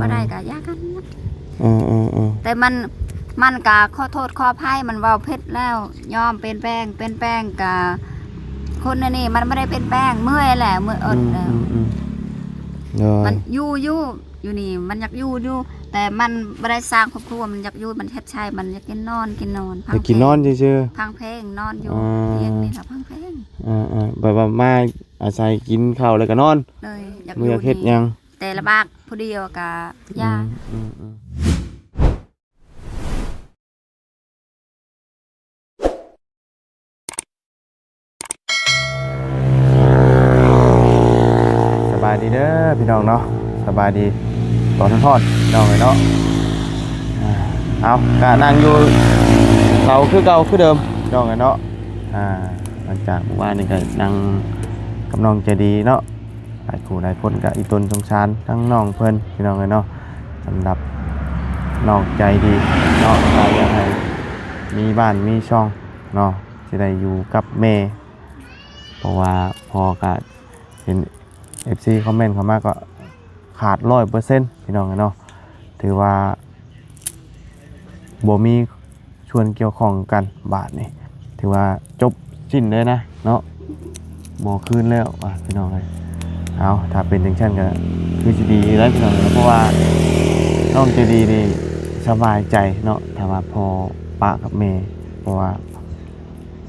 ບໍ່ໄດ້ກໍຢ່າກັນ. ເອີໆໆ ແຕ່ມັນ ມັນກໍຂໍໂທດຂໍອະໄພ ມັນເວົ້າຜິດແລ້ວ ຍອມປ່ຽນແປງ ປ່ຽນແປງກໍ ຄົນອັນນີ້ມັນບໍ່ໄດ້ປ່ຽນແປງ ເມື່ອຍແຫຼະ ເມື່ອຍອົດແລ້ວ. ອືມໆໆ ໂດຍ ມັນຢູ່ຢູ່ ຢູ່ນີ້ມັນຢາກຢູ່ຢູ່ ແຕ່ມັນບໍ່ໄດ້ສ້າງຄອບຄົວ ມັນຢາກຢູ່ ມັນເຮັດໃຊ້ ມັນຢາກກິນນອນ ກິນນອນ ຢາກກິນນອນຊື່ໆ ຟັງເພງ ນອນຢູ່ ອືມ ຕຽງນີ້ລະ ຟັງເພງ. ເອີໆ ແບບວ່າມາອາໄສກິນເຂົ້າແລ້ວກໍນອນ ໂດຍ ຢາກ ບໍ່ຢາກເຮັດຫຍັງ ແຕ່ລະບາກຜູ້ດຽວກໍຢ່າ. ອືມໆໆ ສະບາຍດີເດີພີ່ນ້ອງເນາະ ສະບາຍດີຕອນຮ້ອນໆ ພີ່ນ້ອງເອີຍເນາະ. ເອົາ ກະນັ່ງຢູ່ເຊົາຄືເກົ່າຄືເດີມ ພີ່ນ້ອງເອີຍເນາະ. ຫຼັງຈາກມື້ວານນີ້ກະນັ່ງກັບນ້ອງໃຈດີເນາະ ຫຼາຍຜູ້ຫຼາຍຄົນກໍອີ່ຕົນສົງສານທັງນ້ອງເພິ່ນ ພີ່ນ້ອງເອີຍເນາະ. ສຳລັບນ້ອງໃຈດີເນາະ ກໍຢາກໃຫ້ມີບ້ານມີຊ່ອງເນາະ ຊິໄດ້ຢູ່ກັບແມ່ ເພາະວ່າພໍ່ກໍເຫັນເອັຟຊີຄອມເມັນເຂົ້າມາກໍຂາດຮ້ອຍເປີເຊັນ ພີ່ນ້ອງເອີຍເນາະ. ຖືວ່າບໍ່ມີ ສ່ວນກ່ຽວຂ້ອງກັນ ບາດນີ້ຖືວ່າຈົບສິ້ນເລີຍນະເນາະ ບໍ່ຄືນແລ້ວວ່າພີ່ນ້ອງເອີຍ. ເອົາ ຖ້າເປັນຈັ່ງຊັ້ນກໍຄືຊິດີແລ້ວພີ່ນ້ອງເອີຍ ເພາະວ່ານ້ອງໃຈດີນີ້ສະບາຍໃຈເນາະ ຖ້າວ່າພໍ່ປະກັບແມ່ ເພາະວ່າ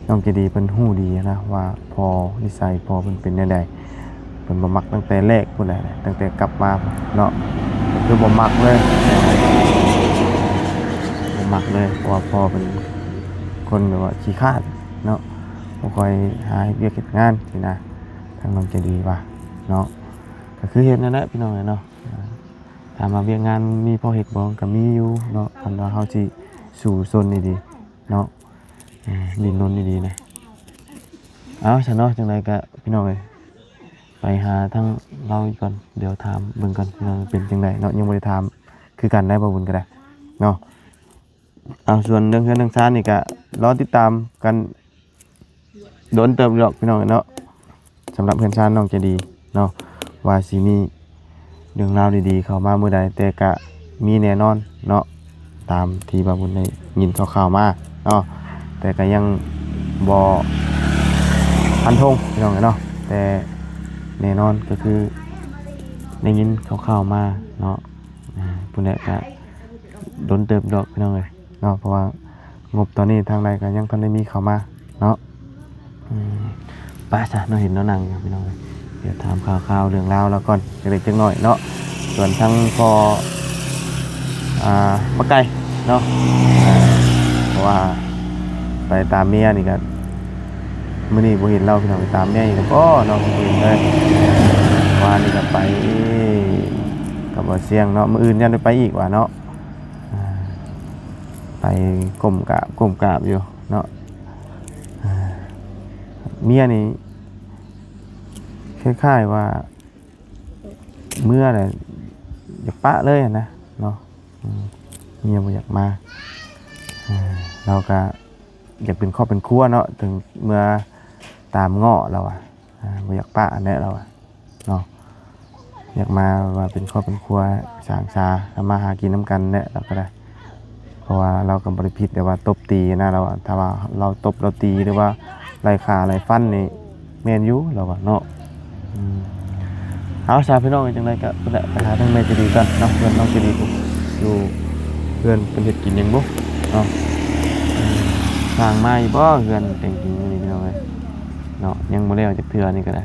ນ້ອງໃຈດີເພິ່ນຮູ້ດີນະວ່າພໍ່ ນິໄສພໍ່ເພິ່ນເປັນແນວໃດ. ເພິ່ນບໍ່ມັກຕັ້ງແຕ່ແລກພຸ້ນແຫຼະ ຕັ້ງແຕ່ກັບມາເນາະ ຄືບໍ່ມັກເລີຍ ບໍ່ມັກເລີຍ ເພາະວ່າພໍ່ເປັນຄົນແບບວ່າຂີ້ຄ້ານເນາະ ບໍ່ຄ່ອຍຫາເຮັດວຽກເຮັດງານຊີ້ນະ ທາງນ້ອງໃຈດີວ່າເນາະ. ກໍຄືເຮັດນັ້ນແຫຼະພີ່ນ້ອງເອີຍເນາະ ຖາມວ່າວຽກງານມີພໍເຮັດບໍ່ ກໍມີຢູ່ເນາະ ຄັນວ່າເຮົາຊິສູ້ຊົນດີໆເນາະ. ອ່າ ດິ້ນລົນດີໆນະ. ເອົາ ຊັ້ນເນາະ ຈັ່ງໃດກໍພີ່ນ້ອງເອີຍ ໄປຫາທາງລາວອີກກ່ອນ ດຽວຖາມເບິ່ງກ່ອນ ພີ່ນ້ອງເປັນຈັ່ງໃດເນາະ ຍັງບໍ່ໄດ້ຖາມຄືກັນໄດ໋ ບ່າວບຸນກໍໄດ້ເນາະ. ເອົາ ສ່ວນເລື່ອງເຮືອນເລື່ອງຊານນີ້ກໍລໍຕິດຕາມກັນດົນເຕີບດອກ ພີ່ນ້ອງເອີຍເນາະ. ສຳລັບເຮືອນຊານນ້ອງໃຈດີເນາະ ວ່າຊິມີເລື່ອງລາວດີໆເຂົ້າມາມື້ໃດ ແຕ່ກະມີແນ່ນອນເນາະ ຕາມທີ່ບ່າວບຸນໄດ້ຍິນຂ່າວໆມາເນາະ ແຕ່ກະຍັງບໍ່ຟັນທົງພີ່ນ້ອງເອີຍເນາະ. ແຕ່ແນ່ນອນກໍຄືໄດ້ຍິນຂ່າວໆມາເນາະ ອ່າ ພຸ້ນແຫຼະ ກະດົນເຕີບດອກພີ່ນ້ອງເອີຍເນາະ ເພາະວ່າງົບຕອນນີ້ທາງໃດກໍຍັງບໍ່ທັນໄດ້ມີເຂົ້າມາເນາະ. ອືມ ໄປຊະເນາະ ເຫັນລາວນັ່ງຢູ່ພີ່ນ້ອງເອີຍ ດຽວຖາມຂ່າວໆເລື່ອງລາວລາວກ່ອນ ຈັກເລັກຈັກນ້ອຍເນາະ. ສ່ວນທາງພໍ່ ອ່າ ປາໄກ່ເນາະ ອ່າ ເພາະວ່າໄປຕາມເມຍນີ້ກໍ ມື້ນີ້ບໍ່ເຫັນລາວ ພີ່ນ້ອງ ໄປຕາມເມຍອີກແລ້ວເນາະ ບໍ່ເຫັນເລີຍ. ວານນີ້ກໍໄປກັບບ່າວຊຽງເນາະ ມື້ອື່ນຍັງໄດ້ໄປອີກວ່າເນາະ ອ່າ ໄປກົ້ມກາບກົ້ມກາບຢູ່ເນາະ. ອ່າ ເມຍນີ້ຄ້າຍໆວ່າເມືອແຫຼະ ຢາກປະເລີຍຫັ້ນນະເນາະ. ອືມ ເມຍບໍ່ຢາກມາ ອ່າ ລາວກະຢາກເປັນຄອບເປັນຄົວເນາະ ເຖິງເມືອຕາມເງາະລາວວ່າ ອ່າ ບໍ່ຢາກປະຫັ້ນແຫຼະລາວວ່າເນາະ ຢາກມາວ່າເປັນຄອບເປັນຄົວ ສ້າງສາທຳມາຫາກິນນຳກັນແຫຼະ ລາວກໍໄດ້ ເພາະວ່າລາວກໍບໍ່ໄດ້ຜິດແຕ່ວ່າຕົບຕີນະ ລາວວ່າ ຖ້າວ່າລາວຕົບລາວຕີ ຫຼືວ່າໄລ່ຂ້າໄລ່ຟັນນີ້ ແມ່ນຢູ່ລາວວ່າເນາະ. ອືມ ເອົາຊະພີ່ນ້ອງ ຈັ່ງໃດກໍພຸ້ນແຫຼະ ໄປຫາທາງແມ່ໃຈດີກ່ອນເນາະ ເພື່ອນນ້ອງໃຈດີຢູ່ເຮືອນເພິ່ນເຮັດກິນຫຍັງບໍ່ເນາະ. ອືມ ສ້າງມາຢູ່ບໍ່ເຮືອນແຕ່ງກິນມື້ນີ້ພີ່ນ້ອງເອີຍເນາະ ຍັງບໍ່ແລ້ວຈັກເທື່ອນີ້ກໍໄດ້.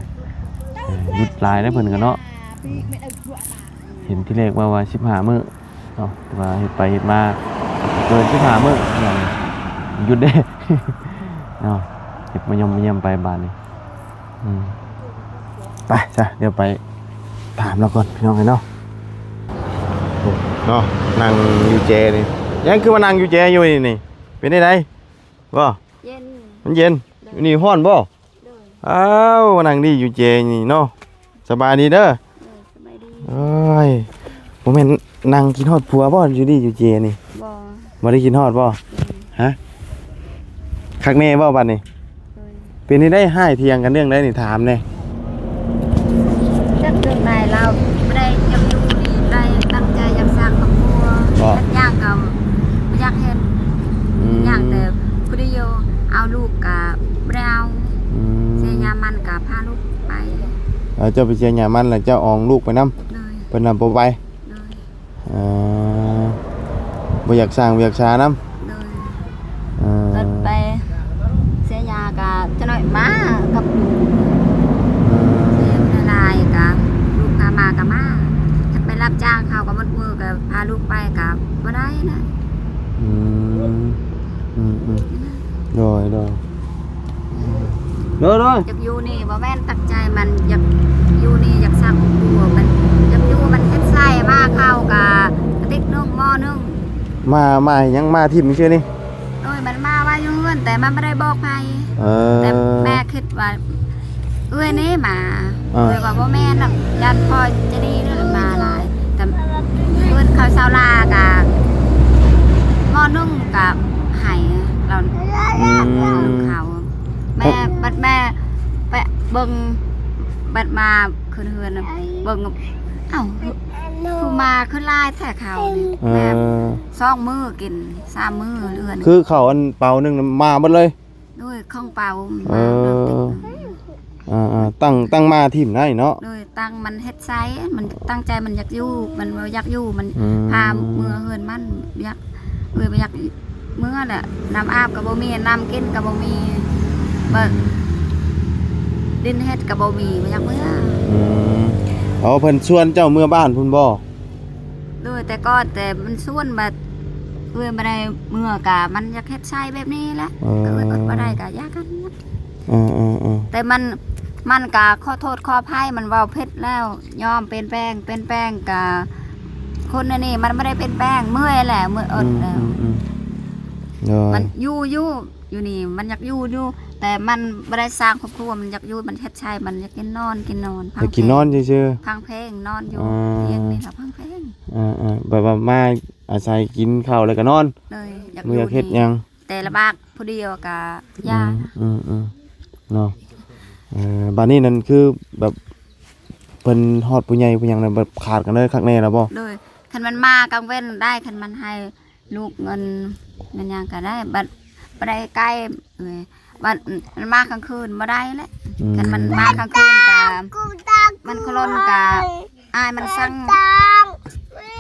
ເອີ ຢຸດຫຼາຍເດ້ເພິ່ນກໍເນາະ ເຫັນທີແລກວ່າ ວ່າສິບຫ້າມື້ ເນາະ ແຕ່ວ່າເຮັດໄປເຮັດມາເກີນສິບຫ້າມື້ ຢຸດເດ້ເນາະ ເຮັດມາຍ່ອມມາຢ້ຽມໄປບາດນີ້. ອືມ ໄປຊະ ດຽວໄປຖາມລາວກ່ອນພີ່ນ້ອງເອີຍເນາະ. ໂອ້ ເນາະ ນັ່ງຢູ່ແຈນີ້ ຍັງຄືວ່ານັ່ງຢູ່ແຈຢູ່ນີ້ ນີ້ ເປັນໄດ໋ ບໍ່? ເຢັນ ມັນເຢັນ ໂດຍ ຢູ່ນີ້ຮ້ອນບໍ່? ໂດຍ ອ້າວ ມານັ່ງດີຢູ່ເຈນີ້ເນາະ ສະບາຍດີເດີ. ໂດຍ ສະບາຍດີ. ໂອ້ຍ ບໍ່ແມ່ນນັ່ງຄິດຮອດຜົວບໍ່ ຢູ່ດີຢູ່ເຈນີ້? ບໍ່ ບໍ່ໄດ້ຄິດຮອດບໍ່? ໂດຍ ຮະ ຄັກແນ່ບໍ່ບັດນີ້? ໂດຍ ເປັນໄດ້ ຮ້າຍຖຽງກັນເລື່ອງໃດນີ້ ຖາມແນ່. ຈັກເລື່ອງໃດ ລາວບໍ່ໄດ້ຢາກຢູ່ນີ້ ໄດ້ຕັ້ງໃຈຢາກ ແລ້ວເຈົ້າໄປເສຍຫຍ້າມັນ ແລ້ວເຈົ້າອອງລູກໄປນຳ? ໂດຍ ເພິ່ນນຳບໍ່ໄປ? ໂດຍ ເອີ ບໍ່ຢາກສ້າງວຽກຊານຳ? ໂດຍ ເອີ ເພິ່ນໄປເສຍຫຍ້າກະຈະໜ້ອຍມາກັບລູກ ເອີ ເສຍຫຼາຍກະລູກພາມາກະມາ ຖ້າໄປຮັບຈ້າງເຂົາກະໝົດມື້ກະພາລູກໄປກະບໍ່ໄດ້ນະ. ອືມ ອືມໆ ໂດຍໆ ໂດຍໆ ຢາກຢູ່ນີ້ບໍ່ແມ່ນຕັ້ງໃຈ ມັນຢາກຢູ່ນີ້ ຢາກສ້າງຄອບຄົວ ມັນຢາກຢູ່ ມັນເຮັດໄຊມາເຂົ້າກະກະຕິກໜຶ່ງໝໍ້ໜຶ່ງ ມາ ມາຫຍັງ ມາຖິ້ມຊື່ນີ້? ໂດຍ ມັນມາໄວ້ຢູ່ເຮືອນ ແຕ່ມັນບໍ່ໄດ້ບອກໃຜ ເອີ ແຕ່ແມ່ຄິດວ່າ ເອື້ອຍນີ້ມາ ເອີ ເອື້ອຍວ່າບໍ່ແມ່ນດອກ ຢ້ານພໍ່ຈະໜີເດີ ມາຫຼາຍ ແຕ່ເພິ່ນເຂົາຊາວລາກະໝໍ້ໜຶ່ງກະໃຫ້ລາວ ອືມ ເຂົາ ແມ່ ບັດແມ່ໄປເບິ່ງ ບັດມາຂຶ້ນເຮືອນ ເບິ່ງ ເອົ້າ ຄືມາຄືຫຼາຍແທ້ເຂົານີ້ ເອີ ແມ່ສອງມື້ກິນ ສາມມື້ເຮືອນ ຄືເຂົ້າອັນເປົາໜຶ່ງນະມາໝົດເລີຍ? ໂດຍ ຂອງເປົາ ເອີ ມາເລີຍ ອ່າໆ ຕັ້ງ ຕັ້ງມາຖິ້ມໄດ້ເນາະ? ໂດຍ ຕັ້ງມັນເຮັດໄຊ ມັນຕັ້ງໃຈມັນຢາກຢູ່ ມັນບໍ່ຢາກຢູ່ ມັນ ອືມ ພາເມືອເຮືອນມັນ ຢາກ ເອີຍ ບໍ່ຢາກເມືອແຫຼະ ນ້ຳອາບກະບໍ່ມີ ນ້ຳກິນກະບໍ່ມີ ບໍ່ ອືມ ດິນເຮັດກະບໍ່ມີ ບໍ່ຢາກເມືອ. ອືມ ເອົາ ເພິ່ນຊວນເຈົ້າເມືອບ້ານພຸ້ນບໍ່? ໂດຍ ແຕ່ກ່ອນ ແຕ່ມັນຊວນ ບັດເອື້ອຍບໍ່ໄດ້ເມືອກະ ມັນຢາກເຮັດໄຊແບບນີ້ແຫຼະ ເອີ ກະເອື້ອຍອົດບໍ່ໄດ້ກະຢ່າກັນ. ເອີໆໆ ແຕ່ມັນ ມັນກະຂໍໂທດຂໍອະໄພ ມັນເວົ້າຜິດແລ້ວ ຍອມປ່ຽນແປງ ປ່ຽນແປງກະ ຄົນອັນນີ້ມັນບໍ່ໄດ້ປ່ຽນແປງ ເມື່ອຍແຫຼະ ເມື່ອຍອົດແລ້ວ. ອືມໆໆ ໂດຍ ມັນຢູ່ ຢູ່ ຢູ່ນີ້ມັນຢາກຢູ່ຢູ່ ແຕ່ມັນບໍ່ໄດ້ສ້າງຄອບຄົວ ມັນຢາກຢູ່ ມັນເຮັດໄຊ ມັນຢາກກິນນອນ ກິນນອນ ຢາກກິນນອນຊື່ໆ ຟັງເພງ ນອນຢູ່ ອ່າ ຕຽງນີ້ລະຟັງເພງ. ເອີໆ ແບບວ່າມາອາໄສກິນເຂົ້າແລ້ວກະນອນ ໂດຍ ຢາກ ບໍ່ຢາກເຮັດຫຍັງ ແຕ່ລະບາກຜູ້ດຽວກະຢ່າ. ອືມໆໆ ເນາະ ເອີ ບາດນີ້ນັ້ນຄືແບບ ເພິ່ນຮອດຜູ້ໃຫຍ່ຜູ້ຫຍັງແລ້ວ ແບບຂາດກັນເລີຍຄັກແນ່ແລ້ວບໍ່? ໂດຍ ຄັນມັນມາກາງເວັນໄດ້ ຄັນມັນໃຫ້ລູກເງິນ ເງິນຫຍັງກະໄດ້ ບັດບໍ່ໄດ້ໃກ້ ເອີຍ ບັດມັນມາກາງຄືນບໍ່ໄດ້ແຫຼະ. ອືມ ຄັນມັນມາກາງຄືນກະ ມັນຄົນລະກະ ອ້າຍມັນສັ່ງ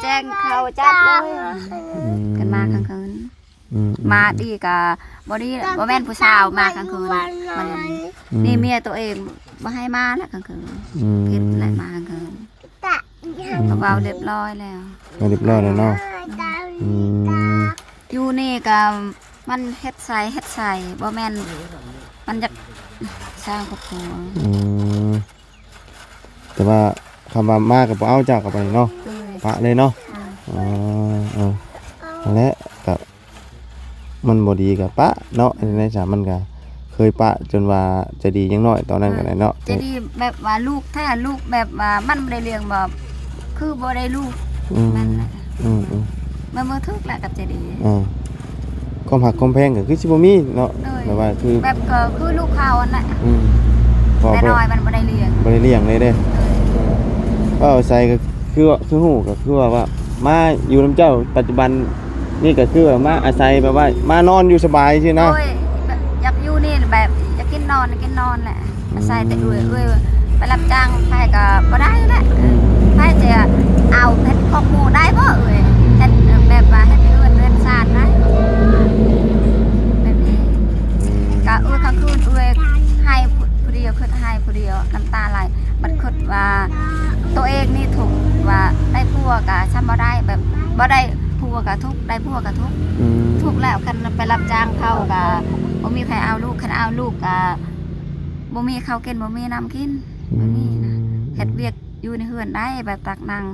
ແຈ້ງເຂົາຈັບເລີຍ. ອືມ ຄັນມາກາງຄືນ ອືມໆ ມາດີກະບໍ່ດີ ບໍ່ແມ່ນຜູ້ສາວມາກາງຄືນ ມັນ ອືມ ນີ້ເມຍໂຕເອງບໍ່ໃຫ້ມາແຫຼະກາງຄືນ. ອືມ ຜິດແຫຼະມາກາງຄືນ ອືມ ກະເວົ້າຮຽບຮ້ອຍແລ້ວ ເວົ້າຮຽບຮ້ອຍແລ້ວເນາະ. ອືມ ຢູ່ນີ້ກະມັນເຮັດໄຊ ເຮັດໄຊ ບໍ່ແມ່ນ ມັນຢາກສ້າງຄອບຄົວ. ອືມ ແຕ່ວ່າຄຳວ່າມາກະບໍ່ເອົາເຈົ້າກະໄປເນາະ ໂດຍ ປະເລີຍເນາະ. ອືມ ເອີ ເອີ ຫັ້ນແຫຼະ ກະມັນບໍ່ດີກະປະເນາະ ເຮັດຈັ່ງໃດຊະ ມັນກະເຄີຍປະຈົນວ່າໃຈດີ ຢ່າງໜ້ອຍຕອນນັ້ນກະໄດ້ເນາະ ໃຈດີແບບວ່າລູກ ຖ້າລູກແບບວ່າມັນບໍ່ໄດ້ລ້ຽງ ບໍ່ ຄືບໍ່ໄດ້ລູກ. ອືມ ແມ່ນແຫຼະ ອືມໆ ມັນບໍ່ຖືກແຫຼະກັບໃຈດີ. ເອີ ຄວາມຮັກຄວາມແພງກະຄືຊິບໍ່ມີເນາະ ໂດຍ ແບບວ່າຄື ແບບກະຄືລູກເຂົາຫັ້ນແຫຼະ. ອືມ ແຕ່ນ້ອຍມັນບໍ່ໄດ້ລ້ຽງ ບໍ່ໄດ້ລ້ຽງເລີຍເດ້. ໂດຍ ເວົ້າໃສ່ກະຄືວ່າ ຄືຮູ້ກະຄືວ່າ ວ່າມາຢູ່ນຳເຈົ້າປັດຈຸບັນນີ້ກະຄືວ່າມາອາໄສແບບວ່າມານອນຢູ່ສະບາຍຊີ້ນະ. ໂດຍ ຢາກຢູ່ນີ້ແບບຢາກກິນນອນ ກິນນອນແຫຼະ. ອືມ ອາໄສແຕ່ເອື້ອຍ ເອື້ອຍໄປຮັບຈ້າງໃຜກະບໍ່ໄດ້ແຫຼະ. ອືມ ໃຜຈະເອົາເຮັດຂອງໝູ່ໄດ້ບໍ່ເອື້ອຍ? ເຮັດແບບວ່າເຮັດເຮືອນເຮືອນຊານໄດ້ ແບບນີ້. ອືມ ກະເອື້ອຍກາງຄືນເອື້ອຍໄຫ້ຜູ້ດຽວ ຄຶດໄຫ້ຜູ້ດຽວ ນ້ຳຕາໄຫຼ ບັດຄຶດວ່າໂຕເອງນີ້ທຸກ ວ່າໄດ້ຜົວກະຊ້ຳບໍ່ໄດ້ ແບບບໍ່ໄດ້ຜົວກະທຸກ ໄດ້ຜົວກະທຸກ. ອືມ ທຸກແລ້ວ ຄັນໄປຮັບຈ້າງເຂົາກະບໍ່ມີໃຜເອົາລູກ ຄັນເອົາລູກກະ ບໍ່ມີເຂົ້າກິນ ບໍ່ມີນ້ຳກິນ ອືມ ແບບນີ້ນະ. ເຮັດວຽກຢູ່ໃນເຮືອນໄດ້ ແບບຕັກນ້ຳ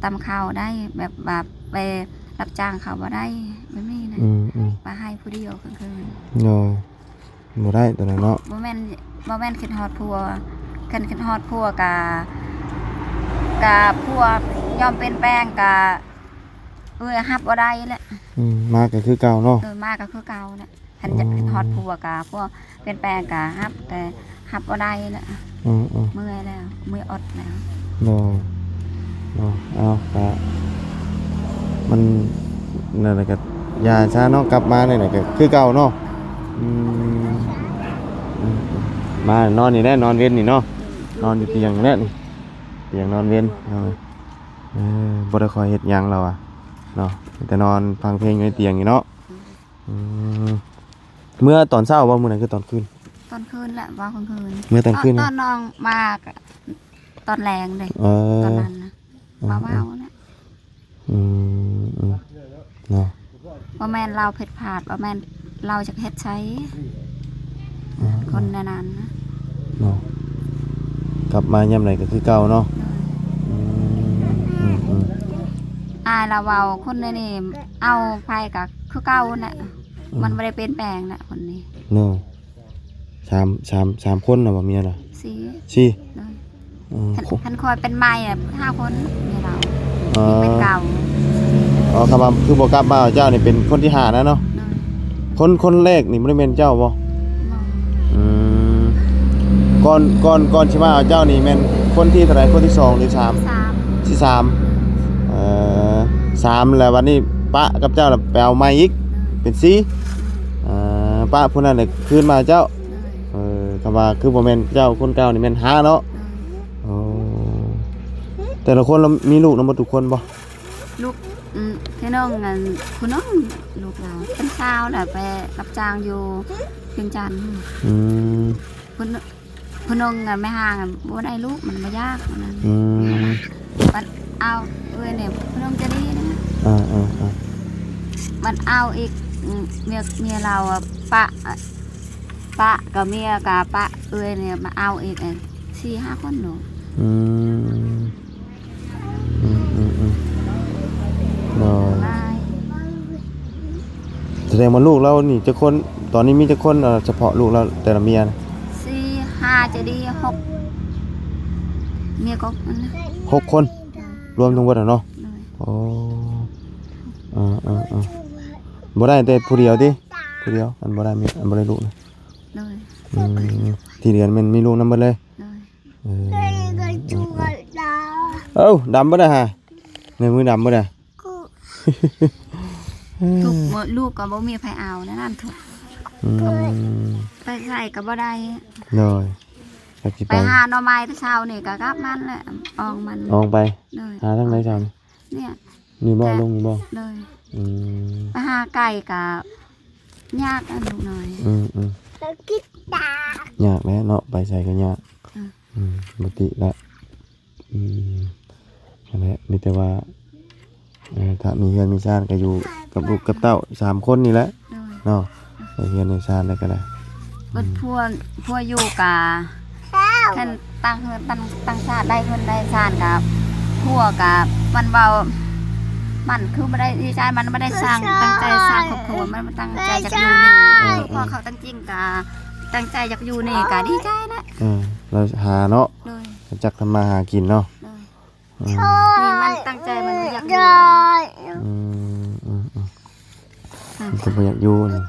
ຕຳເຂົ້າໄດ້ ແບບວ່າໄປຮັບຈ້າງເຂົາບໍ່ໄດ້ ແບບນີ້ນະ. ອືມໆ ໄປໃຫ້ຜູ້ດຽວກາງຄືນ ໂດຍ ບໍ່ໄດ້ໂຕນັ້ນເນາະ. ບໍ່ແມ່ນ ບໍ່ແມ່ນຄິດຮອດຜົວ ຄັນຄິດຮອດຜົວກະ ກະຜົວຍອມປ່ຽນແປງກະ ເອີຍ ຮັບບໍ່ໄດ້ແຫຼະ. ອືມ ມາກະຄືເກົ່າເນາະ. ໂດຍ ມາກະຄືເກົ່າແຫຼະ. ຄັນຢາກ ອືມ ຄິດຮອດຜົວກະ ຜົວປ່ຽນແປງກະຮັບ ແຕ່ຮັບບໍ່ໄດ້ແຫຼະ. ອືມໆ ເມື່ອຍແລ້ວ ເມື່ອຍອົດແລ້ວ. ໂດຍ ເນາະ ເອົາ ກະມັນນັ້ນແຫຼະ ກະຢ່າຊະເນາະ ກັບມານີ້ແຫຼະ ກະຄືເກົ່າເນາະ. ອືມ ອືມ ມານອນນີ້ແຫຼະ ນອນເວັນນີ້ເນາະ. ນອນຢູ່ຕຽງນີ້ແຫຼະນີ້ ຕຽງນອນເວັນ ເອີ ບໍ່ໄດ້ຄ່ອຍເຮັດຫຍັງລາວວ່າເນາະ ມີແຕ່ນອນຟັງເພງຢູ່ໃນຕຽງນີ້ເນາະ. ອືມ ເມື່ອຕອນເຊົ້າບໍ່? ມື້ນັ້ນຄືຕອນຄືນ? ຕອນຄືນແຫຼະ ເວົ້າກາງຄືນ ເມື່ອຕອນຄືນ ຕອນນ້ອງມາກະຕອນແລງເດ້. ເອີ ຕອນນັ້ນນະ ເອີ ເວົ້າໆແຫຼະ. ອືມ ອືມ ເນາະ ບໍ່ແມ່ນລາວຜິດພາດ ບໍ່ແມ່ນລາວຈັກເຮັດໃສ ອືມ ຄົນແນວນັ້ນນະ ເນາະ ກັບມາຍາມໃດກໍຄືເກົ່າເນາະ. ໂດຍ ອືມ ອືມ ອືມ ອ້າຍລາວເວົ້າ ຄົນໃນນີ້ເອົາໃຜກໍຄືເກົ່າຫັ້ນແຫຼະ ອືມ ມັນບໍ່ໄດ້ປ່ຽນແປງແຫຼະຄົນນີ້ ເນາະ. ສາມ ສາມ ສາມຄົນນະບໍ່ ເມຍລະ? ສີ່ ສີ່ ໂດຍ ເອີ ຄັນ ຄັນຂ້ອຍເປັນໃໝ່ນະ ຫ້າຄົນ ເມຍລາວ ອໍ ເປັນເກົ່າ. ອໍ ຄຳວ່າຄືບໍ່ກັບມາຫາເຈົ້ານີ້ເປັນຄົນທີຫ້ານະເນາະ. ໂດຍ ຄົນ ຄົນແລກນີ້ບໍ່ໄດ້ແມ່ນເຈົ້າບໍ່? ບໍ່ ອືມ ກ່ອນ ກ່ອນ ກ່ອນຊິມາຫາເຈົ້ານີ້ແມ່ນຄົນທີເທົ່າໃດ? ຄົນທີສອງ ຫຼື ທີສາມ? ທີສາມ ທີສາມ ເອີ ສາມ ແລ້ວບັດນີ້ປະກັບເຈົ້າແລ້ວໄປເອົາໃໝ່ອີກ ໂດຍ ເປັນສີ່ ເອີ ປະຜູ້ນັ້ນແລ້ວຄືນມາຫາເຈົ້າ. ໂດຍ ເອີ ຄຳວ່າຄືບໍ່ແມ່ນເຈົ້າຄົນເກົ່ານີ້ແມ່ນຫ້າເນາະ. ໂດຍ ໂອ້ ແຕ່ລະຄົນລະມີລູກນຳໝົດທຸກຄົນບໍ່? ລູກ ອືມ ພີ່ນ້ອງ ອັນ ຜູ້ນ້ອງ ລູກລາວເປັນຊາວແລ້ວໄປຮັບຈ້າງຢູ່ວຽງຈັນ. ອືມ ຜູ້ ຜູ້ໜຶ່ງນະ ແມ່ຮ້າງນະ ບໍ່ໄດ້ລູກ ມັນບໍ່ຢາກ ວ່ານັ້ນ. ອືມ ມັນເອົາເອື້ອຍນີ້ ຜູ້ໜຶ່ງຈະດີນະ. ເອີໆໆ ມັນເອົາອີກ ເມຍ ເມຍລາວອະ ປະ ປະກັບເມຍ ກະປະເອື້ອຍນີ້ມາເອົາອີກ ສີ່ຫ້າຄົນເນາະ. ອືມ ອືມໆໆ ໂດຍ ສະແດງວ່າລູກລາວນີ້ຈັກຄົນ? ຕອນນີ້ມີຈັກຄົນ ເອີ ສະເພາະລູກລາວແຕ່ລະເມຍນະ? ສີ່ ຫ້າ ຈະດີ ຫົກ ເມຍກໍອັນນະ ຫົກຄົນ ລວມທັງໝົດຫັ້ນເນາະ. ໂດຍ ໂອ້ ເອີໆໆ ບໍ່ໄດ້ແຕ່ຜູ້ດຽວຕິ? ຜູ້ດຽວ ອັນບໍ່ໄດ້ເມຍ ອັນບໍ່ໄດ້ລູກນະ. ໂດຍ ອືມ ທີ່ເດືອນແມ່ນມີລູກນຳເບິດເລີຍ. ໂດຍ ເອີ ເອົ້າ ດຳເບິດນະຫາ ໃນມືດຳເບິດນະ. ທຸກມື້ ລູກກໍບໍ່ມີໃຜເອົາ ແນວນັ້ນທຸກ. ອືມ ໄປໃສກໍບໍ່ໄດ້. ໂດຍ ຈັກຊິໄປ ໄປຫາໜໍ່ໄມ້ແຕ່ເຊົ້ານີ້ກໍກັບມັນແຫຼະ ອອກມັນ ອອກໄປ. ໂດຍ ຫາທາງໃດເຈົ້ານີ້? ນີ້ ນີ້ບໍ່ ລົງນີ້ບໍ່? ໂດຍ ອືມ ໄປຫາໄກກໍຍາກອັນລູກນ້ອຍ. ອືມໆ ຍາກແຫຼະເນາະ ໄປໃສກໍຍາກ. ອືມ ອືມ ບໍ່ຕິແຫຼະ. ອືມ ຫັ້ນແຫຼະ ມີແຕ່ວ່າ ເອີ ຖ້າມີເຮືອນມີຊານກໍຢູ່ກັບລູກກັບເຕົ້າສາມຄົນນີ້ແຫຼະ. ໂດຍ ເນາະ ໄດ້ເຮືອນໄດ້ຊານແລ້ວກໍໄດ້. ເບິດ ອືມ ຜົວ ຜົວຢູ່ກະ ຄັນຕັ້ງເຮືອນ ຕັ້ງ ຕັ້ງຊານ ໄດ້ເຮືອນໄດ້ຊານກະ ຜົວກະ ມັນເວົ້າ ມັນຄືບໍ່ໄດ້ດີໃຈ ມັນບໍ່ໄດ້ສ້າງ ຕັ້ງໃຈສ້າງຄອບຄົວ ມັນຕັ້ງໃຈຢາກຢູ່ນີ້. ເອີໆ ເພາະເຂົາຕັ້ງຈິງກະ ຕັ້ງໃຈຢາກຢູ່ນີ້ກະດີໃຈແຫຼະ. ເອີ ລາວຫາເນາະ. ໂດຍ ຮູ້ຈັກທຳມາຫາກິນເນາະ. ໂດຍ ອືມ ນີ້ມັນຕັ້ງໃຈມັນບໍ່ຢາກຢູ່. ອືມ ອືມ ອືມ ມັນກໍບໍ່ຢາກຢູ່ນີ້.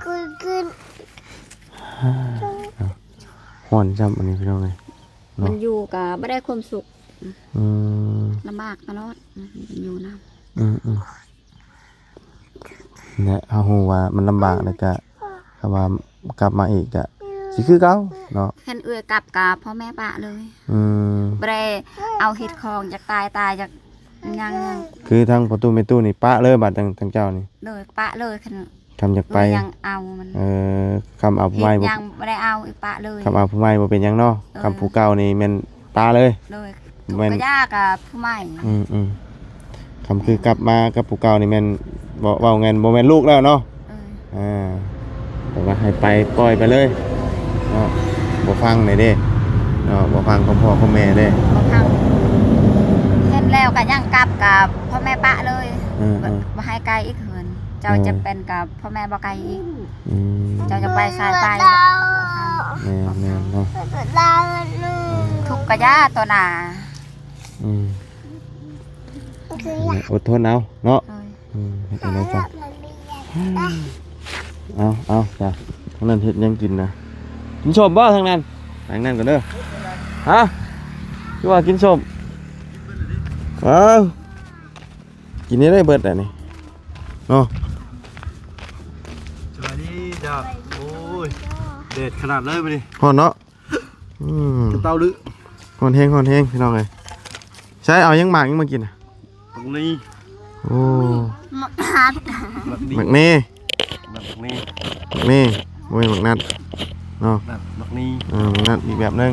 ຮ້ອນຊ້ຳອັນນີ້ພີ່ນ້ອງເອີຍເນາະ. ມັນຢູ່ກໍບໍ່ໄດ້ຄວາມສຸກ. ອືມ ລຳບາກຕະຫຼອດ ມັນຢູ່ນຳ. ອືມໆ ແລະ ເຮົາຮູ້ວ່າມັນລຳບາກ ແລ້ວກະຄຳວ່າກັບມາອີກກະຊິຄືເກົ່າເນາະ. ຄັນເອື້ອຍກັບກະພໍ່ແມ່ປະເລີຍ. ອືມ ບໍ່ໄດ້ເອົາເຮັດຂອງ ຢາກຕາຍຕາຍ ຢາກຫຍັງ. ຄືທາງພໍ່ຕູ້ແມ່ຕູ້ນີ້ປະເລີຍ ບາດທາງ ທາງເຈົ້ານີ້. ໂດຍ ປະເລີຍ ຄັນ ຄຳຢາກໄປ ຍັງເອົາມັນ. ເອີ ຄຳເອົາຜູ້ໃໝ່ບໍ່ ຍັງບໍ່ໄດ້ເອົາອີກ ປະເລີຍ. ຄຳເອົາຜູ້ໃໝ່ບໍ່ເປັນຫຍັງເນາະ. ເອີ ຄຳຜູ້ເກົ່ານີ້ແມ່ນປະເລີຍ. ໂດຍ ທຸກກະຢາກະຜູ້ໃໝ່. ອືມໆ ຄຳຄືກັບມາກັບຜູ້ເກົ່ານີ້ແມ່ນ ເວົ້າ ເວົ້າແມ່ນບໍ່ແມ່ນລູກແລ້ວເນາະ. ເອີ ອ່າ ແຕ່ວ່າໃຫ້ໄປ ປ່ອຍໄປເລີຍເນາະ ບໍ່ຟັງໄດ້ເດ້ເນາະ ບໍ່ຟັງຄວາມພໍ່ຄວາມແມ່ເດ້ ບໍ່ຟັງ. ເຫັນແລ້ວກະຍັງກັບກະພໍ່ແມ່ປະເລີຍ. ເອີໆ ບໍ່ໃຫ້ໄກອີກເຮືອນ ເຈົ້າຈະເປັນກັບພໍ່ແມ່ບໍ່ໄກອີກ. ອືມ ເຈົ້າຈະໄປໃສໄປ. ແມ່ນໆເນາະ ທຸກກະຢ່າຕໍ່ໜ້າ. ອືມ ອົດທົນເອົາເນາະ. ໂດຍ ອືມ ເຮັດຈັ່ງໃດກັນ. ເອົາ ເອົາ ຈ້າ ທາງນັ້ນເຮັດຫຍັງກິນນະ? ກິນສົ້ມບໍ່ທາງນັ້ນ? ທາງນັ້ນກ່ອນເດີ. ຮະ? ຄືວ່າກິນສົ້ມ? ເອົາ ກິນໃຫ້ໄດ້ເບິດແຫຼະນີ້ເນາະ. ສະບາຍດີເຈົ້າ. ໂອ້ຍ ແດດຂະໜາດເລີຍມື້ນີ້ ຮ້ອນເນາະ. ອືມ ເຕົາລື້. ຮ້ອນແຮງ ຮ້ອນແຮງ ພີ່ນ້ອງເອີຍ. ໃຊ້ເອົາຫຍັງ ໝາກຫຍັງມາກິນນະ? ໝາກນີ້. ໂອ້ ໝາກຮັດ ໝາກນີ້ ໝາກເນ ໝາກນີ້ ໝາກເນ ບໍ່ແມ່ນໝາກນັດເນາະ. ໝາກນີ້ ເອີ ໝາກນັດອີກແບບໜຶ່ງ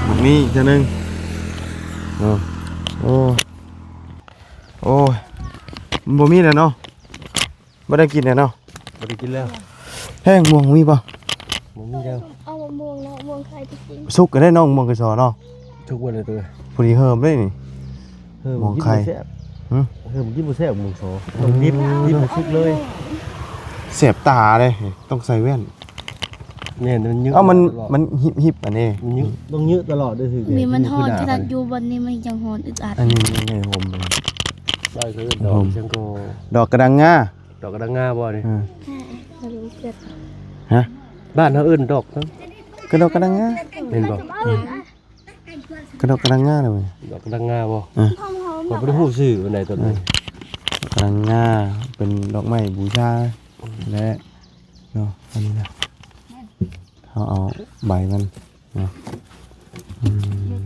ໝາກນີ້ອີກເທື່ອໜຶ່ງເນາະ. ໂອ້ ໂອ້ຍ ມັນບໍ່ມີແລ້ວເນາະ. ບໍ່ໄດ້ກິນແລ້ວເນາະ. ບໍ່ໄດ້ກິນແລ້ວ. ແຮງ ມ່ວງມີບໍ່? ບໍ່ມີແລ້ວ. ເອົາມະມ່ວງເນາະ ມ່ວງໄຂ່ໄປກິນ. ສຸກກໍໄດ້ເນາະ ມ່ວງໄຂ່ຊໍເນາະ. ສຸກເບິດແລ້ວຕົວ. ພໍດີເຮີມເດ້ນີ້. ເຮີມ ມ່ວງໄຂ່ ກິນບໍ່ແຊບ. ຫຶ? ເຮີມກິນບໍ່ແຊບ ມ່ວງຊໍ. ອືມ ຕ້ອງດິບ ດິບໃຫ້ສຸກເລີຍ. ແສບຕາເດ້ ຕ້ອງໃສ່ແວ່ນ. ແມ່ນ ມັນຍືດ. ເອົ້າ ມັນ ຕະຫຼອດ ມັນຫິບໆ ອັນນີ້ ມັນຍືດ ຕ້ອງຍືດຕະຫຼອດເດ້. ນີ້ມັນຮ້ອນຂະໜາດຢູ່ບ່ອນນີ້ ມັນຍັງຮ້ອນອຶດອັດ. ອັນນີ້ມັນໃຫຍ່ໂຮມເລີຍ. ດອກກະດັງງາ. ດອກກະດັງງາບໍ່ນີ້? ເອີ ຫະ? ບ້ານເຮົາເອີ້ນດອກ ກະດອກກະດັງງາ ແມ່ນບໍ່? ກະດອກກະດັງງາເດ້. ດອກກະດັງງາບໍ່? ເອີ ຂ້ອຍບໍ່ໄດ້ຮູ້ຊື່ປານໃດຕອນນີ້. ເອີ ດອກກະດັງງາ ເປັນດອກໄມ້ບູຊາ ແລະ ເນາະ ອັນນີ້ນະ ເຮົາເອົາໃບມັນເນາະ. ອືມ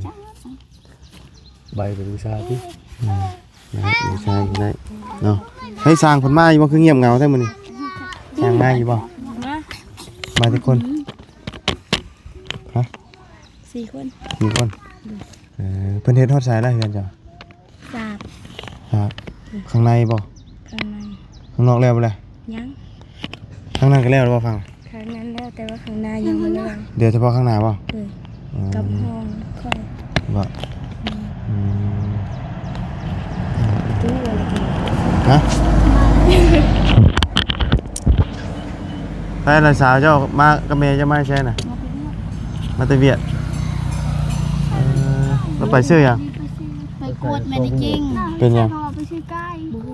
ໃບໄປບູຊາຕິ. ອືມ ນະ ບູຊາໄດ້ເນາະ. ເຮີ້ຍ ຊ່າງເພິ່ນມາຢູ່ບໍ່? ຄືງຽບເຫງົາແທ້ມື້ນີ້. ຊ່າງມາຢູ່ບໍ່? ມາ ມາຈັກຄົນ? ຮະ? ສີ່ຄົນ. ສີ່ຄົນ. ເອີ ເພິ່ນເຮັດຮອດໃສລະເຮືອນເຈົ້າ? ສາບ ສາບ. ອືມ ຂ້າງໃນບໍ່? ຂ້າງໃນ. ຂ້າງນອກແລ້ວບໍ່ລະ? ຍັງ. ທາງນັ້ນກໍແລ້ວແລ້ວບໍ່? ທາງນັ້ນແລ້ວ ແຕ່ວ່າຂ້າງໜ້າຍັງບໍ່ແລ້ວ. ເຫຼືອສະເພາະຂ້າງໜ້າບໍ່? ເອີ ອືມ ກັບຫ້ອງຂ້ອຍບໍ່? ອືມ ອືມ ປະຕູອະໄລ? ຮະ? ໃຜລະສາວເຈົ້າມາກັບແມ່ເຈົ້າມາແຕ່ໃສນະ? ມາແຕ່ວຽກ. ເອີ ລາວໄປຊື້ຫຍັງ? ໄປກວດແມ່ນຈິງ. ເປັນຫຍັງ? ໄປຊື້ໄກ່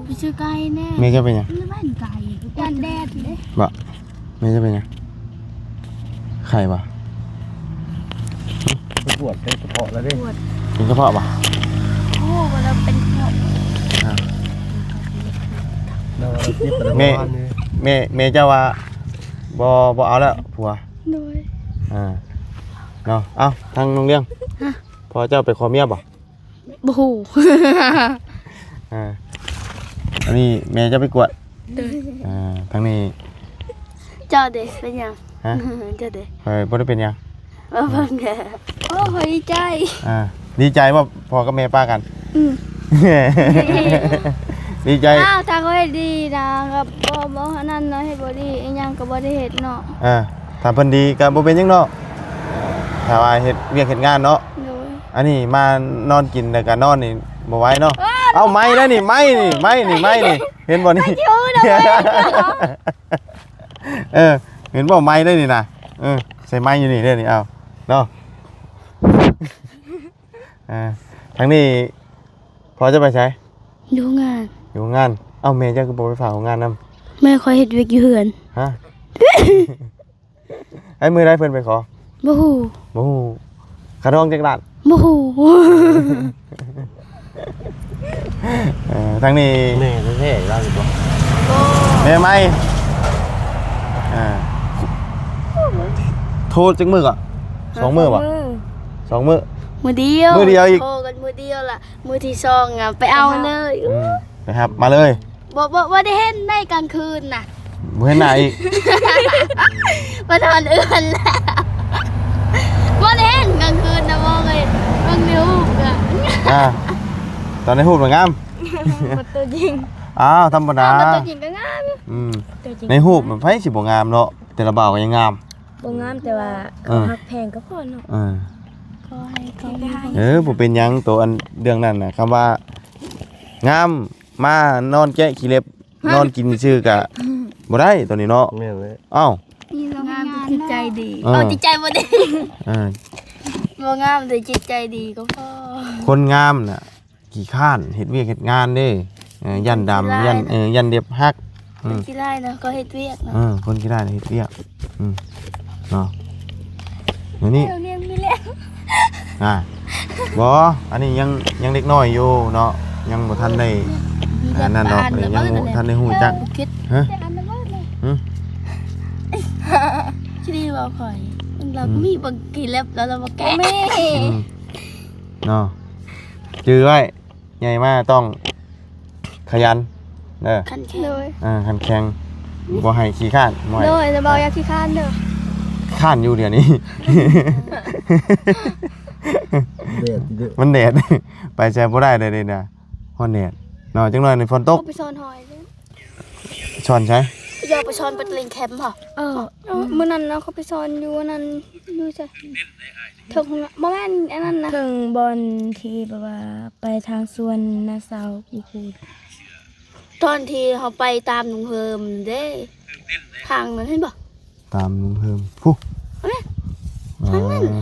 ໄປຊື້ໄກ່ແນ່. ແມ່ເຈົ້າເປັນຫຍັງ? ໄປແວ່ນໄກ່ ຢ້ານແດດເດ້. ບໍ່ ແມ່ເຈົ້າເປັນຫຍັງ? ໄຂ້ບໍ່? ໄປກວດ ເປັນກະເພາະແລ້ວເດ້. ກວດ ເປັນກະເພາະບໍ່? ໂອ້ ວ່າລາວເປັນກະເພາະ. ອ່າ ແມ່ ແມ່ ແມ່ເຈົ້າວ່າບໍ່ ບໍ່ເອົາແລ້ວຜົວ. ໂດຍ. ອ່າ ເນາະ. ເອົ້າ ທາງນ້ອງລ້ຽງ. ຮະ? ພໍ່ເຈົ້າໄປຂໍເມຍບໍ່? ບໍ່ຮູ້. ອ່າ ອັນນີ້ແມ່ເຈົ້າໄປກວດ. ໂດຍ. ອ່າ ທາງນີ້ ເຈົ້າເດ ເປັນຫຍັງ? ຮະ? ເຈົ້າເດ? ຂ້ອຍບໍ່ໄດ້ເປັນຫຍັງ. ເອີ ເບິ່ງແດ່. ໂອ້ ຂ້ອຍດີໃຈ. ອ່າ ດີໃຈບໍ່ ພໍ່ກັບແມ່ປະກັນ? ອືມ ດີໃຈ. ອ້າວ ຖ້າຂ້ອຍເຮັດດີນະ ກໍບໍ່ ບໍ່ອັນນັ້ນເນາະ ເຮັດບໍ່ດີ ອີຫຍັງກໍບໍ່ໄດ້ເຮັດເນາະ. ອ່າ ຖ້າເພິ່ນດີກໍບໍ່ເປັນຫຍັງເນາະ ຖ້າວ່າເຮັດວຽກເຮັດງານເນາະ. ໂດຍ. ອັນນີ້ມານອນກິນແລ້ວກໍນອນນີ້ບໍ່ໄຫວເນາະ. ເອີ ເອົ້າ ໄມ້ແລ້ວນີ້ ໄມ້ນີ້ ໄມ້ນີ້ ໄມ້ນີ້ ເຫັນບໍ່ນີ້? ເອີ ເຫັນບໍ່ ໄມ້ເດ້ນີ້ນະ. ເອີ ໃສ່ໄມ້ຢູ່ນີ້ເດ້ນີ້ ເອົາເນາະ. ອ່າ ທາງນີ້ພໍ່ເຈົ້າໄປໃສ? ຢູ່ໂຮງງານ. ຢູ່ໂຮງງານ. ເອົ້າ ແມ່ເຈົ້າຄືບໍ່ໄປຝາກໂຮງງານນຳ? ແມ່ຂ້ອຍເຮັດວຽກຢູ່ເຮືອນ. ຮະ? ໃຫ້ມື້ໃດເພິ່ນໄປຂໍ? ບໍ່ຮູ້. ບໍ່ຮູ້. ຄ່າດອງຈັກລ້ານ? ບໍ່ຮູ້. ເອີ ທາງນີ້ແມ່ແທ້ໆລາວຢູ່ບໍ່? ບໍ່. ແມ່ໃໝ່. ອ່າ ໂທຈັກມື້ກໍ? ສອງມື້ບໍ່? ສອງມື້. ມື້ດຽວ. ມື້ດຽວອີກ. ໂທກັນມື້ດຽວລະ ມື້ທີສອງອະ ໄປເອົາເລີຍ. ອືມ ໄປຮັບມາເລີຍ. ບໍ່ ບໍ່ ບໍ່ໄດ້ເຫັນໃນກາງຄືນນະ. ບໍ່ເຫັນໜ້າອີກ. ມານອນເຮືອນແລ້ວ. ບໍ່ໄດ້ເຫັນກາງຄືນນະ ມອງເຫັນເບິ່ງໃນຮູບກະ. ອ່າ ຕອນໃນຮູບນະງາມ. ບັດຕົວຈິງ. ອ້າວ ທຳມະດາ. ບັດຕົວຈິງກະງາມ. ອືມ ໃນຮູບມັນໃຜຊິບໍ່ງາມເນາະ ແຕ່ລະບ່າວກະຍັງງາມ. ບໍ່ງາມ ແຕ່ວ່າເຂົາ ເອີ ຮັກແພງກໍພໍເນາະ. ເອີ ເອີ ບໍ່ເປັນຫຍັງ. ໂຕອັນເລື່ອງນັ້ນນະ ຄຳວ່າງາມ ມານອນແກະຂີ້ເລັບ ຮະ ນອນກິນຊື່ກະບໍ່ໄດ້ໂຕນີ້ເນາະ. ແມ່ນແຫຼະ. ເອົ້າ ງາມແຕ່ຈິດໃຈດີ. ເອີ ເອົາ ຈິດໃຈບໍ່ດີ. ເອີ ບໍ່ງາມແຕ່ຈິດໃຈດີກໍພໍ. ຄົນງາມນະຂີ້ຄ້ານເຮັດວຽກເຮັດງານເດ້. ເອີ ຢ້ານດຳ ຂີ້ລ້າຍ ຢ້ານ ເອີ ຢ້ານເລັບຫັກ. ອືມ ຄົນຂີ້ລ້າຍນະກໍເຮັດວຽກນະ. ເອີ ຄົນຂີ້ລ້າຍນະເຮັດວຽກ. ອືມ ເນາະ ດຽວນີ້ ເຮົາລ້ຽງມີແລ້ວ. ອ່າ ບໍ່ ອັນນີ້ຍັງ ຍັງເດັກນ້ອຍຢູ່ເນາະ ຍັງບໍ່ທັນໄດ້ ອັນນັ້ນດອກ ຍັງບໍ່ທັນໄດ້ຮູ້ຈັກ. ຮະ? ຊິດີບໍ່ຂ້ອຍ ລາວ ອືມ ມີບັກກີ່ເລັບແລ້ວ ລາວບໍ່ແກະ. ອືມ ເນາະ ຈື່ໄວ້ ໃຫຍ່ມາຕ້ອງຂະຫຍັນເດີ ຂັນແຂງ ໂດຍ ເອີ ຂັນແຂງ ບໍ່ໃຫ້ຂີ້ຄ້ານ ບໍ່ໃຫ້ ໂດຍ ແຕ່ບໍ່ຢ່າຂີ້ຄ້ານເດີ ຄ້ານຢູ່ດຽວນີ້ ແດດເດີ ມັນແດດ ໄປໃສບໍ່ໄດ້ເລີຍນີ້ນະ ຮ້ອນແດດເນາະ ຈັກໜ້ອຍນີ້ຝົນຕົກ ເຂົາໄປສອນຫອຍເດີ ສອນໃສ? ຢາກໄປສອນໄປເຫຼັ້ນແຄມບໍ? ເອີ ເອີ ມື້ນັ້ນເນາະ ເຂົາໄປສອນຢູ່ອັນນັ້ນ ຢູ່ໃສ? ເທິງ ບໍ່ແມ່ນອັນນັ້ນນະ ເທິງບ່ອນທີ່ແບບວ່າໄປທາງສວນນ້າສາວຢູ່ພຸ້ນ ຕອນທີ່ເຮົາໄປຕາມລຸງເຮີມເດ້ ທາງນັ້ນເຫັນບໍ່? ຕາມລຸງເຮີມພຸ້ນ ເອີ ທາງນັ້ນ ເອີ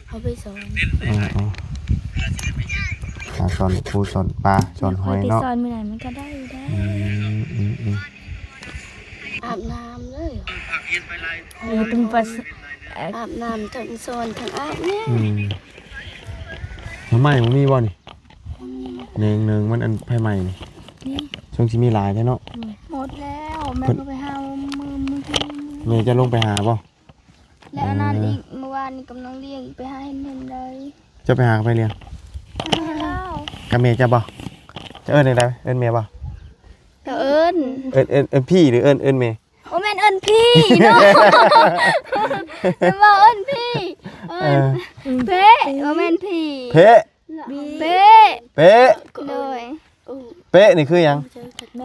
ເຮົາໄປສອນ ເອີໆ ຫາສອນປູສອນປາ ສອນຫອຍເນາະ ໄປສອນມື້ໃດມັນກໍໄດ້ຢູ່ແລ້ວ ອືມໆໆ ອາບນ້ຳເລີຍ ເອີ ເປັນປະ ອາບນ້ຳທັງສອນທັງອາບແມ່ ອືມ ໜໍ່ໄມ້ບໍ່ມີບໍ່ນີ້? ແໜງເໜິງມັນອັນໄຟໄໝ້ນີ້ ນີ້ ຊ່ວງຊິມີຫຼາຍແທ້ເນາະ ໝົດແລ້ວ ແມ່ກໍໄປຫາມື້ ມື້ ແມ່ຈະລົງໄປຫາບໍ່? ແລ້ວອັນນັ້ນອີກ ເອີ ມື້ວານນີ້ກຳລັງລ້ຽງ ໄປຫາເຫັນເຫັນໄດ້ ເຈົ້າໄປຫາກັບໃຜລ້ຽງ? ກັບແມ່ເຈົ້າບໍ່? ຈະເອີ້ນຈັ່ງໃດ? ເອີ້ນແມ່ບໍ່? ກໍເອີ້ນ ເອີ້ນ ເອີ້ນ ເອີ້ນພີ່ ຫຼື ເອີ້ນ ເອີ້ນແມ່? ບໍ່ແມ່ນເອີ້ນພີ່ເນາະ ແມ່ນບໍ່ເອີ້ນພີ່ ເອີ້ນ ເອີ ເພ ບໍ່ແມ່ນພີ່ ເພ ເປ ເປ ໂດຍ ເປນີ້ຄືຫຍັງ?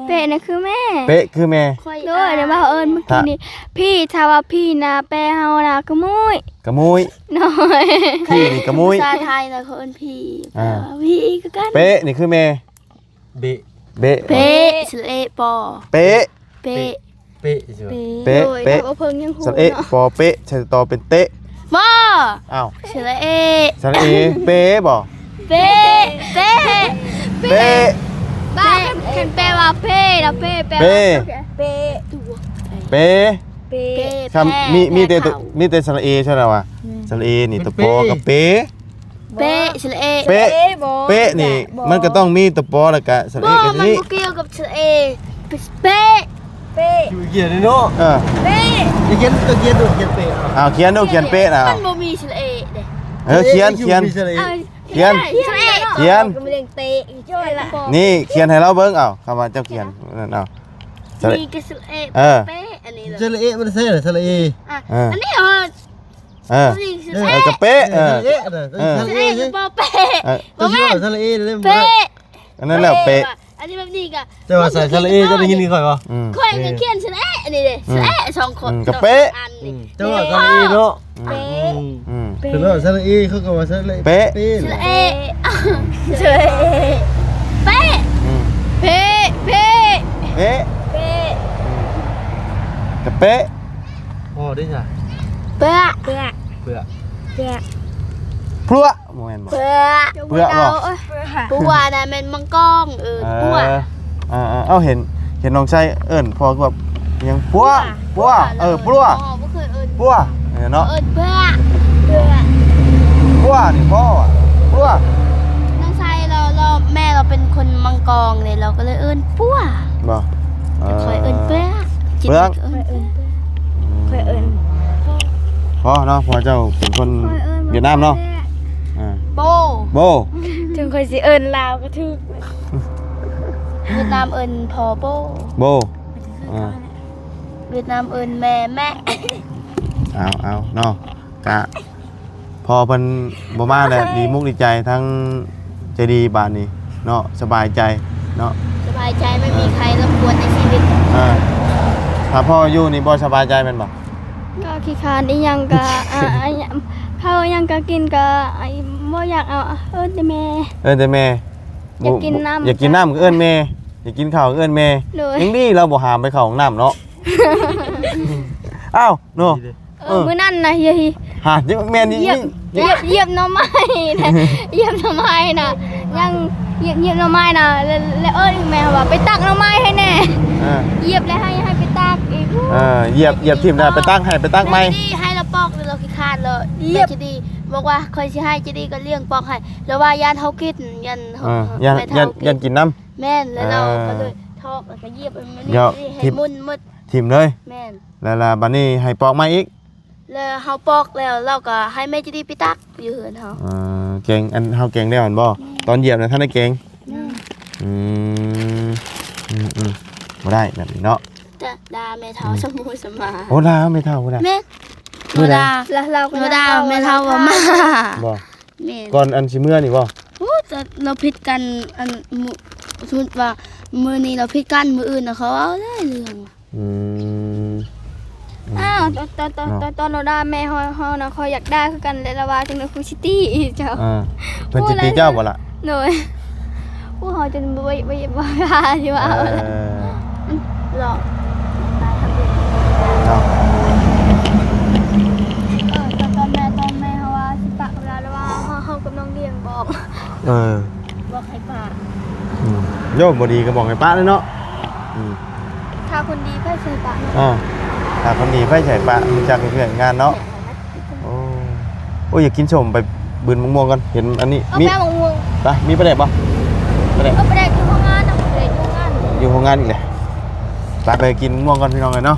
ເປນີ້ຄືແມ່ ເປຄືແມ່ ໂດຍ ແຕ່ວ່າເອີ້ນເມື່ອກີ້ນີ້ ພີ່ ຖ້າວ່າພີ່ນະ ແປເຮົານະ ກະມຸ້ຍ ກະມຸ້ຍ ໂດຍ ພີ່ນີ້ກະມຸ້ຍ ພາສາໄທນະເຂົາເອີ້ນພີ່ ອ່າ ພີ່ຄືກັນ ເປນີ້ຄືແມ່ ເບ ເບ ເບ ສະເລ ປ ເປ ເປ ເປ ເປ ເປ ເປ ໂດຍ ເປ ເພິ່ນຍັງຮູ້ ສະເລ ເນາະ ປ ເປ ໃສ່ຕໍ່ເປັນເຕະ ບໍ່ ອ້າວ ສະເລ ສະເລ ເປ ບໍ່ ເປ ເປ ເປ ເປ ເປັນ ເປັນ ແປວ່າເພ ລະເພ ແປ ເປ ວ່າ ເປ ເປ ເປ ເພ ມີ ມີແຕ່ ມີແຕ່ສະເລ ຊັ້ນລະວ່າ ອືມ ສະເລນີ້ ໂຕ ເປັນເປ ປ ກັບເປ ເປ ສະເລເອ ເປ ເປ ບໍ່ ເປນີ້ ບໍ່ ມັນກໍຕ້ອງມີຕົວ ປ ແລ້ວກະສະເລເອ ບໍ່ ກັນ ມັນ ນີ້ ບໍ່ກ່ຽວກັບສະເລເອ ເປ ເປ ເປັນ ເປັນ ຢູ່ ຂຽນເນາະ ເອີ ເປັນ ຈະຂຽນ ຈະຂຽນດູ ຂຽນເປ ເອົາ ຂຽນດູ ຂຽນເປ ເອົາ ມັນບໍ່ມີສະເລເອເດ້ ເອີ ຂຽນ ຂຽນ ສະເລເອ ຂຽນ ຂຽນ ຂຽນ ກໍບໍ່ໄດ້ເຕະ ນີ້ ຂຽນໃຫ້ລາວເບິ່ງ ເອົາ ຄຳວ່າເຈົ້າຂຽນນັ້ນ ເອົາ ສະເລ ມີແຕ່ສະເລເອ ເອີ ເປ ອັນນີ້ລະ ສະເລເອ ມັນໃສ່ລະ ສະເລເອ ອ່ະ ເອີ ອັນນີ້ ເອີ ເອີ ກະເປະ ເອີ ເອີ ເອີ ເອີ ເປັນ ເປັນ ເປັນ ເປັນ ເປັນ ອັນນັ້ນແຫຼະເປະ ອັນນີ້ແບບນີ້ກະ ແຕ່ວ່າໃສ່ສະລະເອ ເຈົ້າໄດ້ຍິນຄືຂ້ອຍບໍ່? ອືມ ຂ້ອຍກໍຂຽນສະລະເອ ອັນນີ້ເດ້ ອືມ ສະລະເອ ສອງຄົນ ອືມ ກະເປະ ອັນນີ້ ເຈົ້າວ່າສະລະເອເນາະ ເປະ ອືມ ອືມ ເພິ່ນວ່າສະລະເອ ເຂົາກໍວ່າສະລະເອ ເປະ ເປະ ສະລະເອ ສະລະເອ ເປະ ອືມ ເພ ເພ ເປະ ເປະ ອືມ ກະເປະ ພໍເດ້ຊະ ເປືອ ເປືອ ເປືອ ເປືອ ເປືອ ບໍ່ແມ່ນບໍ່? ເປືອ ເປືອບໍ່? ເອີ ເປືອນະແມ່ນມັງກອງ ເອີ ເອີ ເປືອ ເອີ ເອີ ເອົ້າ ເຫັນ ເຫັນນ້ອງໄຊເອີ້ນພໍ່ຄືວ່າຫຍັງ ປົວ ປົວ ເອີ ປົວ ບໍ່ເຄີຍເອີ້ນ ປົວ ເອີ ເນາະ ເອີ້ນເປືອ ເປືອ ປົວນີ້ພໍ່ ປົວ ນ້ອງໄຊລາວ ລາວ ແມ່ລາວເປັນຄົນມັງກອງເດ້ ລາວກໍເລີຍເອີ້ນປົວ ບໍ່? ເອີ ຂ້ອຍເອີ້ນເປືອ ເປືອ ຂ້ອຍເອີ້ນ ຂ້ອຍເອີ້ນ ພໍເນາະ ເພາະວ່າເຈົ້າເປັນຄົນຫວຽດນາມເນາະ ເອີ ໂບ ໂບ ເຖິງຂ້ອຍຊິເອີ້ນລາວກໍຖືກ ຫວຽດນາມເອີ້ນພໍ່ໂບ ໂບ ເອີ ຫວຽດນາມເອີ້ນແມ່ແມະ ເອົາ ເອົາເນາະ ກະ ພໍເພິ່ນບໍ່ມາແລ້ວ ດີມຸກດີໃຈ ທັງໃຈດີບາດນີ້ເນາະ ສະບາຍໃຈເນາະ ສະບາຍໃຈ ໄມ່ມີໃຄລົບກວນໃນຊີວິດ ເອີ ຖ້າພໍ່ຢູ່ນີ້ບໍ່ສະບາຍໃຈແມ່ນບໍ່? ກໍຂີ້ຄ້ານ ອີ່ຫຍັງກໍ ອາ ອາ ເຂົ້າອີ່ຫຍັງກໍກິນກໍ ອາ ບໍ່ຢາກເອົາ ເອີ້ນແຕ່ແມ່ ເອີ້ນແຕ່ແມ່ ຢາກກິນນ້ຳ ຢາກກິນນ້ຳກໍເອີ້ນແມ່ ຢາກກິນເຂົ້າກໍເອີ້ນແມ່ ໂດຍ ຍັງດີລາວບໍ່ຫາມໄປເຂົ້າຫ້ອງນ້ຳເນາະ ອ້າວ ເນາະ ເອີ ເອີ ມື້ນັ້ນນະ ເຮີ້ຍ ຫາ ແມ່ນ ຢຽບ ຢຽບ ຢຽບໜໍ່ໄມ້ນະ ຢຽບໜໍ່ໄມ້ນະ ຍັງຢຽບ ຢຽບໜໍ່ໄມ້ນະ ແລ້ວ ແລ້ວເອີ້ນແມ່ວ່າ ໄປຕັກໜໍ່ໄມ້ໃຫ້ແດ່ ເອີ ຢຽບແລ້ວໃຫ້ ໃຫ້ໄປຕັກອີກ ເອີ ຢຽບ ຢຽບຖິ້ມນະ ໄປຕັກໃຫ້ ໄປຕັກໃໝ່ ໃຫ້ລາວປອກ ແລ້ວລາວຂີ້ຄ້ານ ແລ້ວຢຽບ ເຈດີບອກວ່າ ຂ້ອຍຊິໃຫ້ ເຈດີກໍລ້ຽງປອກໃຫ້ ແລ້ວວ່າຢ້ານເຮົາກິນ ຢ້ານ ເອີ ຢ້ານ ຢ້ານກິນນຳ ແມ່ນ ແລ້ວລາວ ເອີ ກໍເລີຍຖອກ ແລ້ວກໍຢຽບໃຫ້ມັນ ຢຽບ ໃຫ້ໝຸ່ນໝົດ ຖິ້ມເລີຍ ແມ່ນ ແລ້ວ ແລ້ວບາດນີ້ໃຫ້ປອກໃໝ່ອີກ ແລ້ວເຮົາປອກແລ້ວ ລາວກໍໃຫ້ແມ່ຈິດດີໄປຕັກຢູ່ເຮືອນເຮົາ. ເອີ ແກງ ອັນເຮົາແກງແລ້ວຫັ້ນບໍ່? ແມ່ນ. ຕອນຢຽບນະທັນໄດ້ແກງ? ແມ່ນ. ອືມ ອືມໆ ບໍ່ໄດ້ແບບນີ້ເນາະ. ຈະດ່າແມ່ເຖົ້າ ອືມ ສະໝູສະໝາ. ໂອ້ ດ່າແມ່ເຖົ້າພຸ້ນນະ. ແມ່ນ. ມື້ໃດ? ໂນດາ ໂນດາແມ່ເຖົ້າບໍ່ມາ. ບໍ່? ແມ່ນ. ກ່ອນອັນຊິເມືອນີ້ບໍ່? ໂອ້ ແຕ່ລາວຜິດກັນ ອັນ ມື້ ສົມມຸດວ່າມື້ນີ້ລາວຜິດກັນ ມື້ອື່ນນະເຂົາເວົ້າຫຼາຍເລື່ອງ. ອືມ ອືມ ອ້າວ ຕອນ ຕອນ ຕອນ ເນາະ ຕອນ ຕອນໂນດາແມ່ເຮົາ ເຮົານະ ຂ້ອຍຢາກດ່າຄືກັນແຫຼະ ລະວ່າຈັ່ງໃດຄູຊິຕີອີກເຈົ້າ. ອ່າ ເພິ່ນຊິຕີເຈົ້າບໍ່ລະ? ໂດຍ ໂອ້ ເຮົາຈົນບໍ່ ບໍ່ ບໍ່ກ້າຊິເວົ້າ. ເອີ ເນາະ ເອີ ຕອນ ຕອນແມ່ ຕອນແມ່ເຮົາວ່າຊິປະກັບລາວ ລະວ່າເຮົາ ເຮົາກັບນ້ອງດຽງບອກ ເອີ ບອກໃຫ້ປະ. ອືມ ໂຍ ບໍ່ດີກໍບອກໃຫ້ປະເລີຍເນາະ. ອືມ ຖ້າຄົນດີໃຜຊິໃຫ້ປະເນາະ. ອ່າ ຖ້າຄົນດີໃຜຊິໃຫ້ປະ ຮູ້ຈັກເພື່ອນງານເນາະ. ໂອ້ ໂອ້ຍ ຢາກກິນສົ້ມ ໄປບືນມະມ່ວງກ່ອນ. ເຫັນອັນນີ້ ເອົາ ມີ ໄປເອົາມະມ່ວງ ໄປ ມີປາແດກບໍ່? ປາແດກ ເອົາປາແດກຢູ່ໂຮງງານນະ ປາແດກຢູ່ໂຮງງານ ຢູ່ໂຮງງານອີກແຫຼະ. ໄປ ໄປກິນມະມ່ວງກ່ອນພີ່ນ້ອງເອີຍເນາະ.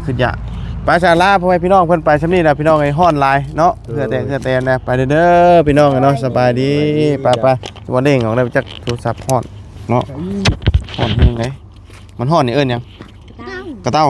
ຄືຢາກ ໄປ ສາລາ ພໍ່ແມ່ພີ່ນ້ອງ ເພິ່ນໄປຊ່ຳນີ້ລະພີ່ນ້ອງເອີຍ. ຮ້ອນຫຼາຍເນາະ ເຫື່ອແຕກເຫື່ອແຕນນະ. ໄປເດີພີ່ນ້ອງເອີຍເນາະ. ສະບາຍດີ ໄປ ໄປ. ວ່າເລັ່ງອອກໄດ້ຈັກໂທລະສັບຮ້ອນເນາະ. ຮ້ອນແຮງເດ້. ມັນຮ້ອນນີ້ເອີ້ນຫຍັງ? ກະເຕົ່າ ກະເຕົ່າ.